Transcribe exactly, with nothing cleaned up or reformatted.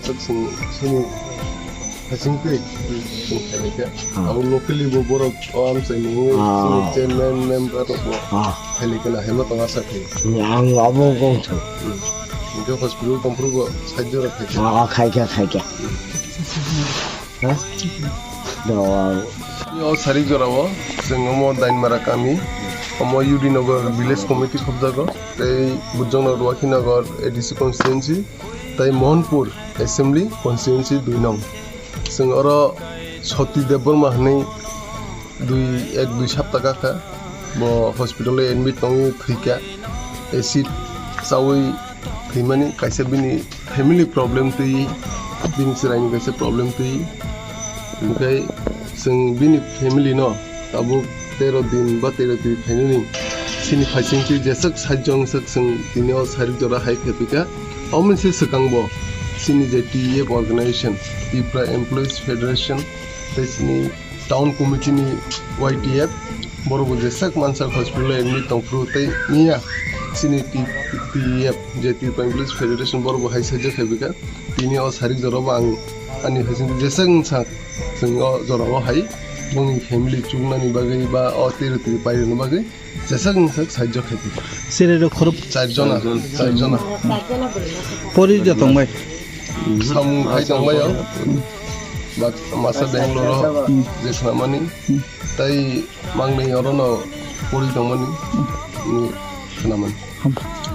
Sini, sini, hasing twi, sini khailai kha. Ah. Abo locally bo borok o amchai ni, ah, sini chairman, member rok bo, ah, khailai kha na, hema tong asa khai. Ang abo gong thang. Hmm. Hingke hospital tongphuru bo side jora khai kha. Ah, khai kha, khai kha. Ha? Do. O sari jora o, chwng omo Dainmara kami, omo U D Nagar village committee khobjago, tei Bujongnagar, Ruakhinagar A D C constituency, tei Mohanpur Assembly Constituency dui nong. Chwng oro Soti Debbarma hwnwi dui, ek dui sapta kakha. Bo hospital o admit tongwi thwikha. Acid chawi thwimani kaisa bini family problem twi, bini chwraini kaisa problem twi. Hwnkhe chwng bini family no tabuk tero din ba tero twi phainani chini phaisingtwi jeswk site jong swk chwng tini o sari jora hai khe pika. Omo se swkang bo chini je T E F organization, Tripura Employees Federation, tei chini town committee ni Y T F, borok bo jeswk mansa hospital o admit tongphuru tei miya chini T-, T E F, je Tripura Employees Federation, borok bo hai sajak hai bika. Tini o sari jora bo ang ani hai jeswk wngsa chwng o jora o hai bongni family chuknani bagwi ba o tero twi pairwkna bagwi jeswk wngsa sajak hai bika. Sere rok khorop char jona, char jona. Pori jotong bai. Samung khai tongbai ang. Bak-, masa Bangalore o je khnamani. Tei mangnwi orono pori tongmani. Ni khnamani.